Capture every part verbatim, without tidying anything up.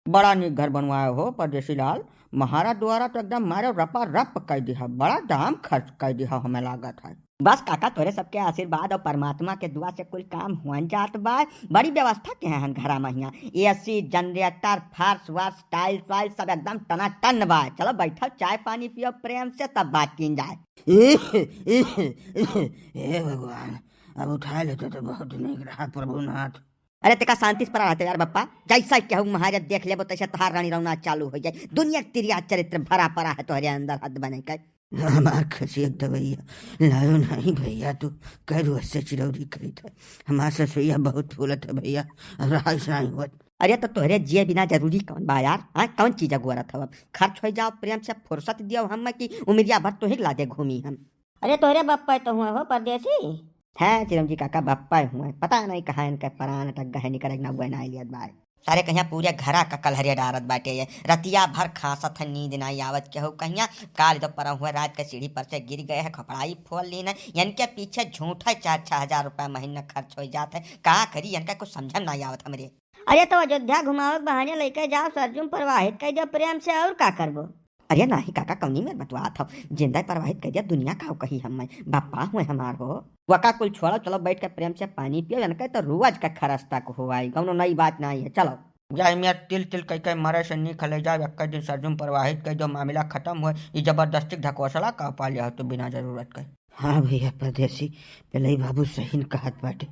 बड़ा नीक घर बनवाए हो परदेसी लाल, महाराज द्वारा तो एकदम मारे रपा रप कइ दिहा, बड़ा दाम खर्च कइ दिहा, हमें लागत है। बस काका, तोरे सबके आशीर्वाद और परमात्मा के दुआ से कुल काम हुअन जात बा। बड़ी व्यवस्था के हैं घरा में हियाँ, एसी, जनरेटर, फर्श वर्श, टाइल्स वाइल्स सब एकदम टनाटन बा। चलो बैठो, चाय पानी पियो प्रेम से, तब बात कीन जाए। हे भगवान, अब उठा लेते तो बहुत नीक रहा प्रभुनाथ। अरे तेका शांति से परा रहते यार बप्पा, जैसा केहू महाजन देख लेबो तैसे तोहार रानी रौना चालू हो जाए। दुनिया के तिरिया चरित्र भरा परा है तोहरे अंदर, हद बने के। हमार खसी एक दवैया लायो नहीं भैया, तू कै रोज से चिरौरी करीत है। हमार ससुइया बहुत फूलत है भैया, अब रहाइश नहीं होत। अरे तो तोहरे जिए बिना जरूरी कौन बा यार? हाँ, कौन चीज अगोरत हव? अब खर्च हो जाओ प्रेम से, फुर्सत दियो हम कि उमरिया भर तोही लादे घूमी हम। अरे तोहरे बप्पा तो हुए हो परदेसी। हैं चिरंजी काका, बप्पा हुए, पता नहीं कहाँ इनके प्राण अटक गए, निकल ना हुए ना लियत बाय। सारे कहिया पूरे घरा का कलहरिया डारत बाटे ये, रतिया भर खांसत है, नींद नहीं आवत केहू कहिया। काल तो परा हुए रात के सीढ़ी पर से गिर गए है, खपड़ाई फोल लीन है। इनके पीछे झूठा चार छह हजार रुपया महीना खर्च हो जात है, का करी इनका कुछ समझ में नहीं आवत हमरे। अरे तो अयोध्या घुमावे के बहाने लेके जाओ, सरजू में प्रवाहित कर दो प्रेम से, और का करबो? अरे नाही काका, कौनी मेर बतुआत हव, जिंदा प्रवाहित कर दिया, दुनिया का कही हम, मैं बप्पा हुए हमार हो। वका कुल छोड़ो, चलो बैठ के प्रेम से पानी पियो, इनके तो रोज का खरस तक हो आई, कौनो नई बात नहीं है, चलो। जाए मेर तिल तिल कह के मरे से नीक ले जाओ, एक दिन सरजू में प्रवाहित कर दो, मामला खत्म हुए, ई जबरदस्ती के ढकोसला का पा लिया हो तू बिना जरूरत के। हाँ भैया परदेसी, पेलई बाबू सही न कहत बाटे,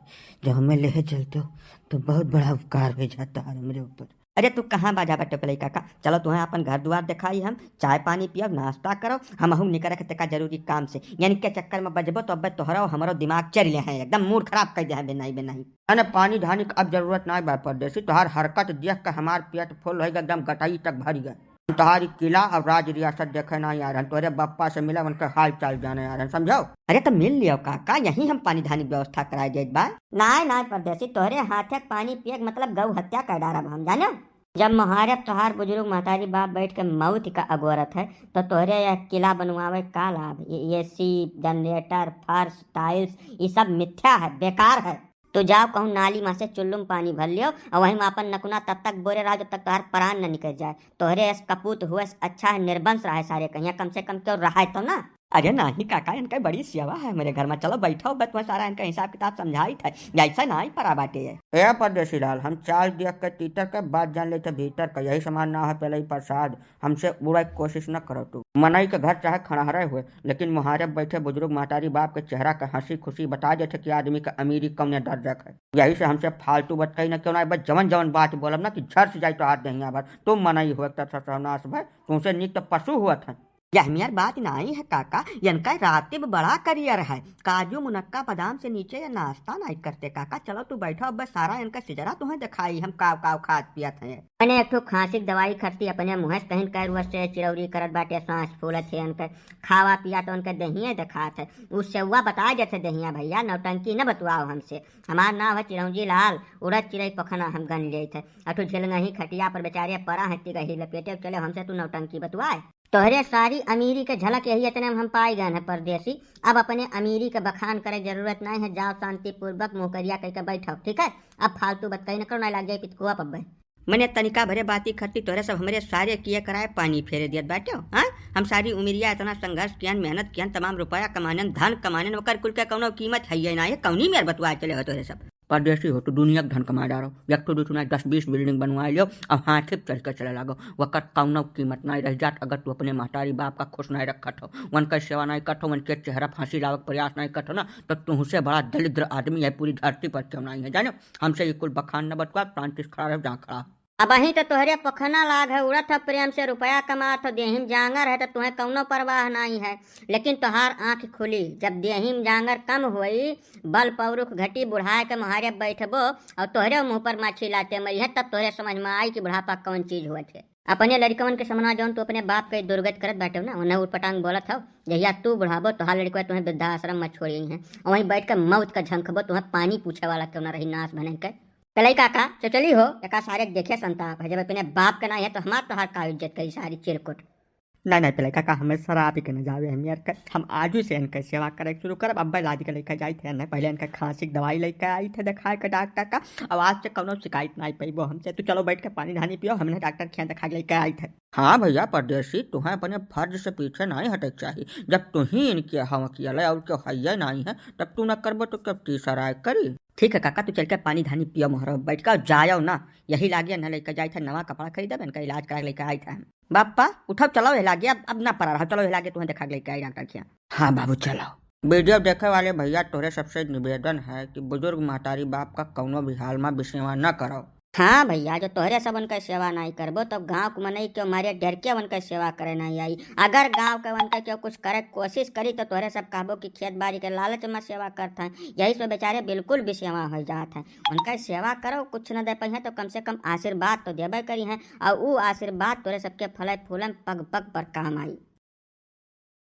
जो हमें लेहे चलते हो तो बहुत बड़ा उपकार हो जाता है हमरे ऊपर। अरे तू कहाँ बाजा बाटे पेलई काका, चलो तुम्हें अपन घर दुआर दिखाई, हम चाय पानी पियब, नाश्ता करब, हमहू निकरे के तेका जरूरी काम से। यानी के चक्कर में बजबो तो अब तोहरा और हमरो दिमाग चल ले हैं, एकदम मूड खराब कर दे हैं बिनाई बिनाई। अने पानी धानी के अब जरूरत ना बा परदेसी, तोहार हरकत देख के हमार पेट फुल हो गया, एकदम गटाई तक भर गया। हम तोहारी किला और राज रियासत देखे ना यार, हम तोहरे बप्पा से मिले, उनके हाल चाल जाने यार, हम समझो। अरे तो मिल लियो काका, यहीं हम पानी धानी व्यवस्था कराए देत बा। नाय नाय परदेसी, तोहरे हाथे के पानी पिए के मतलब गौ हत्या कर डारब हम, जानो। जब मोहारे तोहार बुजुर्ग महतारी बाप बैठ के मौत का अगोरत है, तो तोहरे यह किला बनवावे का लाभ? ये एसी, जनरेटर, फर्श, टाइल्स, ये सब मिथ्या है, बेकार है। तो जाओ कहूँ नाली में से चुल्लू में पानी भर लियो और वहीं में अपन नकुना तब तक बोरे रहो जब तक तोहार प्राण न निकल जाए। तोहरे अस कपूत हुए से अच्छा है निर्वंश रहे सारे कहिया, कम से कम क्यों रहे तो ना। अरे नाही काका, इनका बड़ी सेवा है मेरे घर में, चलो बैठो, बस मैं सारा इनका हिसाब किताब समझाई था, जैसा ना ही परा बाटे है। ए परदेसी लाल, हम चाल देख के तीतर के बात जान लेते भीतर का, यही समान ना है पेलई प्रसाद। हमसे उड़े के कोशिश न करो तू। मनई के घर चाहे खंडहरे हुए, लेकिन मोहारे बैठे बुजुर्ग महतारी बाप के चेहरा के हंसी खुशी बता देते कि आदमी के अमीरी कौने दर्जा के है। यही से हमसे फालतू बतकही न क्यों ना, बस जवन जवन बात बोलब ना कि झर से जाई तो हाथ दहिया भर। तुम मनई हुए तो ससुर नाश भय, तुमसे नीक तो पशु हुआ था। यह मेर बात नाई है काका, इनका रातिब बड़ा करियर है। काजू मुनक्का बादाम से नीचे ये नाश्ता नाई करते काका। चलो तू बैठो, अब बस सारा इनका सिजरा तुम्हें दिखाई हम काव काव खात पियत हैं। मने एक ठो खांसी के दवाई खरती अपने मुँह से कहिन कै रुअत से चिरौरी करत बाटे, सांस फूलत है इनके। खावा पिया तो उनके दहिए दिखात है। उ सेवा बता देत है दहिया भैया, नौटंकी न बतुआओ हमसे। हमार नाम है चिरौंजी लाल, उड़द चिरई पखना हम गन लेत है। अठो झिलंगही खटिया पर बेचारे परा है तिगही लपेटे, चले हमसे तू नौटंकी बतुआए। तोहरे सारी अमीरी के झलक यही इतने में हम पाई गए हैं परदेसी। अब अपने अमीरी के बखान करे जरूरत नहीं है, जाओ शांतिपूर्वक मुँह करिया कह के बैठो, ठीक है? अब फालतू बतकही न करो, नहीं लग जाए पितकुआ पब्बे। मने तनिका भरे बाती खरती तोहरे सब हमरे सारे किए कराए पानी फेरे दियत बाट्यो, हाँ? हम सारी उमिरिया इतना संघर्ष कियन, मेहनत कियन, तमाम रुपया कमानन, धन कमानन, ओकर कुल के कौनो कीमत है ये ना, ये कौनी मेर बतुआ चले हो तोहरे सब? परदेसी हो, तू दुनिया के धन कमा डारो, एक ठो दू ठो ना, दस बीस बिल्डिंग बनवा लियो, अब हाथे पे चढ़ के चले लागो, वकर कौनो कीमत नहीं रह जात। अगर तू अपने महतारी बाप का खुश नहीं रखत हो, उनका सेवा नहीं करत हो, उनके चेहरा फांसी लावे के प्रयास नहीं करत हो ना, तो तुमसे बड़ा दरिद्र आदमी है पूरी धरती पर क्यों नहीं है, जानो? हमसे ये कुल बखान न बतुआ, शांति से खड़ा रहो जहाँ खड़ा। अबहीं तो तोहरे पखना लाग है, उड़त है प्रेम से, रुपया कमात हो, देहिम जांगर है, तो तुम्हें कौनो परवाह नहीं है। लेकिन तोहार आँख खुली, जब देहिम जांगर कम होई, बल पौरुख घटी, बुढ़ाए के मोहारे बैठबो और तोहरे मुँह पर माछी लाते मरी है, तब तोहरे समझ में आई कि बुढ़ापा कौन चीज होत है। अपने लड़िकवन के समना जौन तू अपने बाप के दुर्गत करत बाटे ना, उन्हें उटपटांग बोलत हो। जहिया तू बुढ़ाबो, तोहार लड़िकवा तुम्हें वृद्धाश्रम में छोड़ी है, और वहीं बैठ के मौत का झंखबो, तुम्हें पानी पूछे वाला क्यों ना रही, नाश भनक के। कलई काका, चचली हो, एका सारे के देखे संताप है, जब अपने बाप के ना है, तो हमार तोहार का इज्जत करी सारी चिरकुट। नहीं, नहीं, पहले काका, हमें शराब ही के न जावे, हम यार क-, हम आजू से इनके सेवा करे शुरू करब। अब लादी के लेके जाई थे, नहीं, पहले इनके खांसी की दवाई लेके आई थे, दिखाए के डॉक्टर का। अब आज से कौनो शिकायत नहीं पैबो हमसे। तू चलो बैठ के पानी धानी पियो, हमने डॉक्टर के यहाँ दिखा के लेके आई थे। हाँ भैया परदेसी, तुम्हें अपने फर्ज से पीछे नहीं हटे के चाहिए। जब तू ही इनके हवा किया ले और क्यों हैया नहीं है, तब तू न करबो तो क्या तीसरा आए करी? ठीक है काका, तू चल के पानी धानी पियो, मोहरो बैठ के जायो ना, यही लागिया न लेके जाई थे, नवा कपड़ा खरीदब, इनका इलाज करा के लेके आई थे हम। बापा, उठो, चलो, ये लागे, अब, अब ना पड़ा रहो, चलो, ये लागे, तुम्हें दिखा के लेके आई डॉक्टर के यहाँ। हाँ बाबू, चलो। वीडियो देखे वाले भैया, तोहरे सबसे निवेदन है कि बुजुर्ग महतारी बाप का कौनो भी हाल में बिसेवा न करो। हाँ भैया, जो तोहरे सब उनका सेवा नहीं करबो, तो गाँव के मनई क्यों मारे डर के उनका सेवा करे नहीं आई। अगर गाँव के उनका क्यों कुछ करे के कोशिश करी, तो तोहरे सब कहबो कि खेत बाड़ी के लालच में सेवा करत हैं, यही से बेचारे बिल्कुल बिसेवा हो जात हैं। उनका सेवा करो, कुछ न दे पाई हैं, तो कम से कम आशीर्वाद तो देबे करी हैं, और ऊ आशीर्वाद तोहरे सबके फले फूले में पग पग पर काम आई।